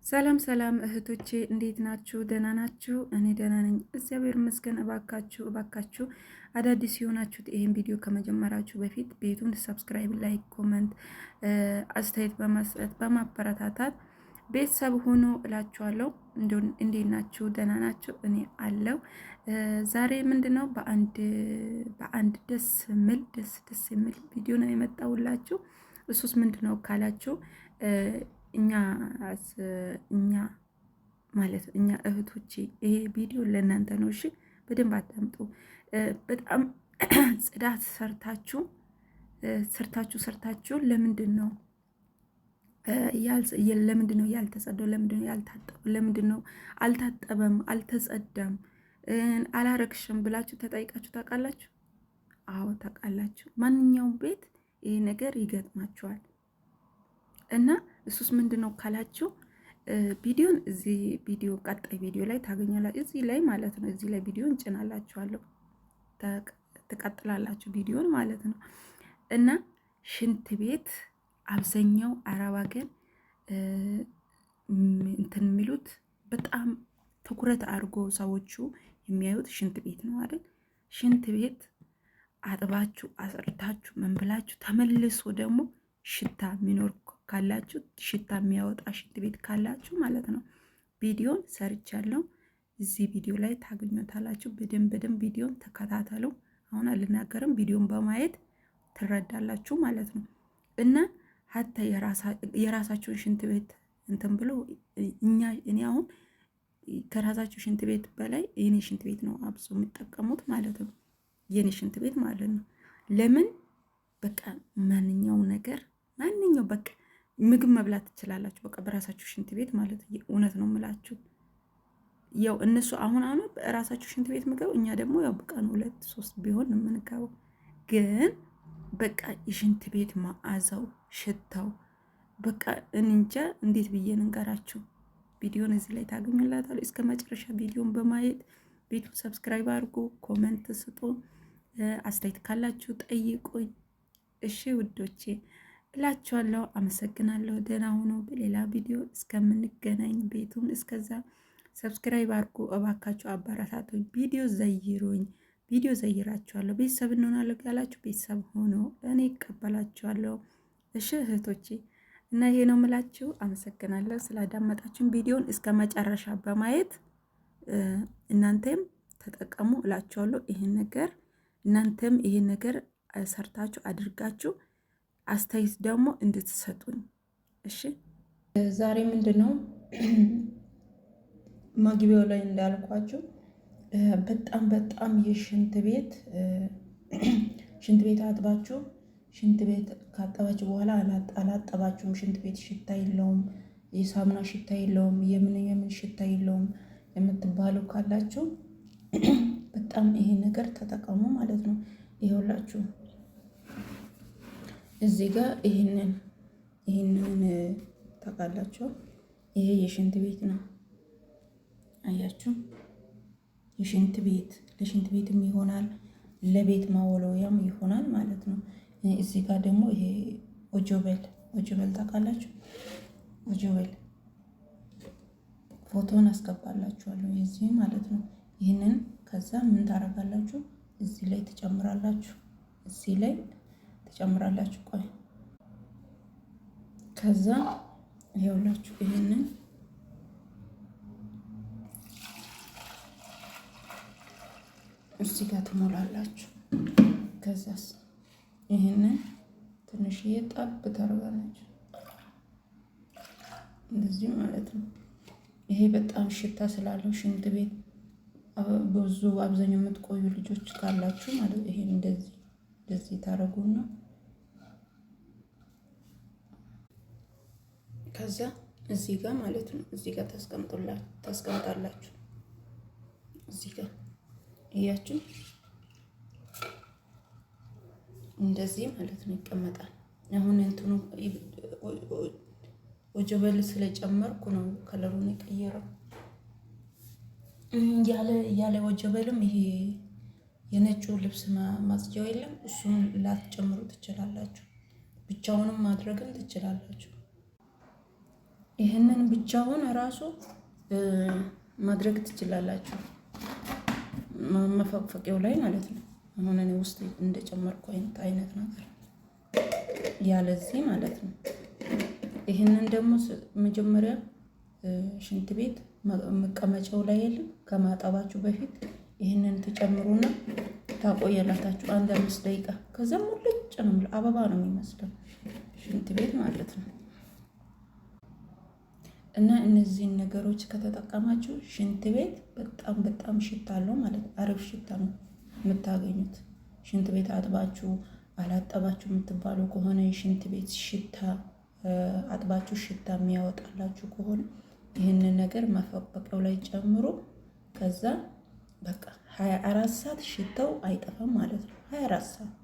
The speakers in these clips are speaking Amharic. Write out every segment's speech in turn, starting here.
ሰላም ሰላም እህቶቼ እንዴት ናችሁ? ደህና ናችሁ? እኔ ደህና ነኝ፣ እግዚአብሔር ይመስገን። እባካችሁ እባካችሁ አዳዲስ የሆናችሁት ይህን ቪዲዮ ከመጀመራችሁ በፊት ቤቱን subscribe፣ like፣ comment፣ አስተያየት በመስጠት በማበረታታት ቤተሰብ ሁኑ እላችኋለሁ። እንዴት ናችሁ? ደህና ናችሁ? እኔ አለው። ዛሬ ምንድነው በአንድ ደስ የሚል ደስ ደስ የሚል ቪዲዮ ነው የመጣሁላችሁ። እሱስ ምንድነው ካላችሁ እኛ እኛ ማለት እኛ እህቶቼ ይሄ ቪዲዮ ለእናንተ ነው። እሺ በደንብ አዳምጡ። በጣም ጽዳት ሰርታችሁ ሰርታችሁ ሰርታችሁ ለምንድን ነው ለምንድን ነው ያልተጸዳው? ለምንድን ነው ያልታጠበው? ለምንድን ነው አልታጠበም፣ አልተጸዳም፣ አላረግሽም ብላችሁ ተጠይቃችሁ ታውቃላችሁ? አዎ ታውቃላችሁ። ማንኛውም ቤት ይሄ ነገር ይገጥማችኋል። እና እሱስ ምንድን ነው ካላችሁ ቪዲዮን እዚህ ቪዲዮ ቀጣይ ቪዲዮ ላይ ታገኛላችሁ። እዚህ ላይ ማለት ነው። እዚህ ላይ ቪዲዮን ጭናላችኋለሁ፣ ትቀጥላላችሁ ቪዲዮን ማለት ነው። እና ሽንት ቤት አብዛኛው አረብ ሀገር እንትን የሚሉት በጣም ትኩረት አድርጎ ሰዎቹ የሚያዩት ሽንት ቤት ነው አይደል? ሽንት ቤት አጥባችሁ አጽድታችሁ ምን ብላችሁ ተመልሶ ደግሞ ሽታ የሚኖር ካላችሁ ሽታ የሚያወጣ ሽንት ቤት ካላችሁ ማለት ነው ቪዲዮን ሰርቻለሁ። እዚህ ቪዲዮ ላይ ታገኙታላችሁ። በደንብ በደንብ ቪዲዮን ተከታተሉ። አሁን አልናገርም፣ ቪዲዮን በማየት ትረዳላችሁ ማለት ነው። እና ሀታ የራሳችሁን ሽንት ቤት እንትን ብሎ እኛ እኔ አሁን ከራሳችሁ ሽንት ቤት በላይ የኔ ሽንት ቤት ነው አብሶ የሚጠቀሙት ማለት ነው። የኔ ሽንት ቤት ማለት ነው። ለምን በቃ ማንኛው ነገር ማንኛው በቃ ምግብ መብላት ትችላላችሁ። በቃ በራሳችሁ ሽንት ቤት ማለት እውነት ነው የምላችሁ። ያው እነሱ አሁን አሁን በራሳችሁ ሽንት ቤት ምግብ፣ እኛ ደግሞ ያው በቀን ሁለት ሶስት ቢሆን ነው የምንገባው። ግን በቃ የሽንት ቤት መዓዛው ሽታው በቃ እንጃ እንዴት ብዬ ልንገራችሁ። ቪዲዮን እዚህ ላይ ታገኙላታል። እስከ መጨረሻ ቪዲዮን በማየት ቤቱን subscribe አድርጉ፣ comment ስጡ፣ አስተያየት ካላችሁ ጠይቁኝ። እሺ ውዶቼ እላችኋለሁ። አመሰግናለሁ። ደህና ሁኑ። በሌላ ቪዲዮ እስከምንገናኝ ቤቱን እስከዛ subscribe አድርጉ እባካችሁ፣ አበረታቱኝ። ቪዲዮ ዘይሩኝ፣ ቪዲዮ ዘይራችኋለሁ። ቤተሰብ እንሆናለሁ ያላችሁ ቤተሰብ ሆኖ እኔ እቀበላችኋለሁ። እሺ እህቶቼ እና ይሄ ነው የምላችሁ። አመሰግናለሁ ስላዳመጣችሁን። ቪዲዮን እስከ መጨረሻ በማየት እናንተም ተጠቀሙ እላችኋለሁ። ይሄን ነገር እናንተም ይሄን ነገር ሰርታችሁ አድርጋችሁ አስተያየት ደግሞ እንድትሰጡኝ እሺ። ዛሬ ምንድን ነው መግቢያው ላይ እንዳልኳችሁ በጣም በጣም የሽንት ቤት ሽንት ቤት አጥባችሁ ሽንት ቤት ካጠባችሁ በኋላ አላጠባችሁም፣ ሽንት ቤት ሽታ የለውም፣ የሳሙና ሽታ የለውም፣ የምን የምን ሽታ የለውም የምትባሉ ካላችሁ በጣም ይሄ ነገር ተጠቀሙ ማለት ነው። ይኸውላችሁ እዚህ ጋር ይህንን ይህንን ታውቃላችሁ፣ ይሄ የሽንት ቤት ነው። አያችሁ፣ የሽንት ቤት ለሽንት ቤትም ይሆናል፣ ለቤት ማወለያም ይሆናል ማለት ነው። እዚህ ጋር ደግሞ ይሄ ኦጆበል ኦጆበል ታውቃላችሁ፣ ኦጆበል ፎቶን አስገባላችኋለሁ የዚህ ማለት ነው። ይህንን ከዛ ምን ታደርጋላችሁ? እዚህ ላይ ትጨምራላችሁ። እዚህ ላይ ትጨምራላችሁ። ቆይ ከዛ ይኸውላችሁ ይሄንን እዚህ ጋር ትሞላላችሁ። ከዛስ ይሄንን ትንሽዬ ጣብ ታደርጋላችሁ እንደዚህ ማለት ነው። ይሄ በጣም ሽታ ስላለው ሽንት ቤት ብዙ አብዛኛው የምትቆዩ ልጆች ካላችሁ ማለት ይሄን እንደዚህ እንደዚህ ታደርጉና ከዛ እዚህ ጋር ማለት ነው እዚህ ጋር ታስቀምጣላችሁ። እዚህ ጋር እያችሁ እንደዚህ ማለት ነው ይቀመጣል። አሁን እንትኑ ወጀበል ስለጨመርኩ ነው ከለሩን የቀየረው። ያለ ወጀበልም ይሄ የነጩ ልብስ ማጽጃው የለም፣ እሱን ላትጨምሩ ትችላላችሁ። ብቻውንም ማድረግም ትችላላችሁ። ይህንን ብቻውን ራሱ ማድረግ ትችላላችሁ፣ መፈቅፈቂያው ላይ ማለት ነው። አሁን እኔ ውስጥ እንደጨመርኩ አይነት ነገር ያለዚህ ማለት ነው። ይህንን ደግሞ መጀመሪያ ሽንት ቤት መቀመጫው ላይ የለም ከማጠባችሁ በፊት ይህንን ትጨምሩና ታቆየላታችሁ አንድ 5 ደቂቃ። ከዚያም ሙልጭ ነው፣ አበባ ነው የሚመስለው ሽንት ቤት ማለት ነው። እና እነዚህን ነገሮች ከተጠቀማችሁ ሽንት ቤት በጣም በጣም ሽታ አለው ማለት አሪፍ ሽታ ነው የምታገኙት። ሽንት ቤት አጥባችሁ አላጠባችሁ የምትባሉ ከሆነ የሽንት ቤት ሽታ አጥባችሁ ሽታ የሚያወጣላችሁ ከሆነ ይህንን ነገር መፈቅፈቂያው ላይ ጨምሮ ከዛ በቃ 24 ሰዓት ሽታው አይጠፋም ማለት ነው። 24 ሰዓት።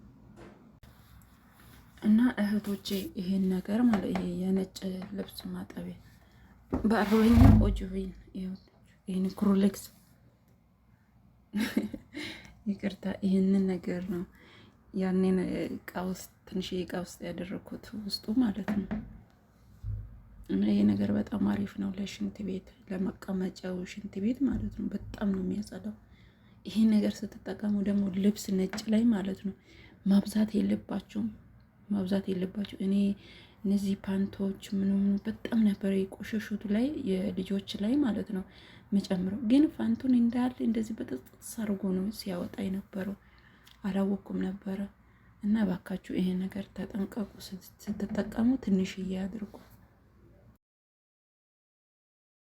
እና እህቶቼ ይሄን ነገር ማለት ይሄ የነጭ ልብስ ማጠቢያ በአረበኛ ኦጅቪን ይህን ክሩሌክስ ይቅርታ፣ ይህንን ነገር ነው ያኔን እቃ ውስጥ ትንሽ እቃ ውስጥ ያደረኩት ውስጡ ማለት ነው። እና ይሄ ነገር በጣም አሪፍ ነው ለሽንት ቤት፣ ለመቀመጫው ሽንት ቤት ማለት ነው። በጣም ነው የሚያጸዳው። ይሄ ነገር ስትጠቀሙ ደግሞ ልብስ ነጭ ላይ ማለት ነው ማብዛት የለባችሁም፣ ማብዛት የለባችሁ። እኔ እነዚህ ፓንቶች ምንምኑ በጣም ነበር የቆሸሹት ላይ የልጆች ላይ ማለት ነው መጨምረው፣ ግን ፓንቱን እንዳለ እንደዚህ በጥጥጥ አድርጎ ነው ሲያወጣ የነበረው። አላወቅኩም ነበረ። እና እባካችሁ ይሄ ነገር ተጠንቀቁ። ስትጠቀሙ ትንሽዬ አድርጉ።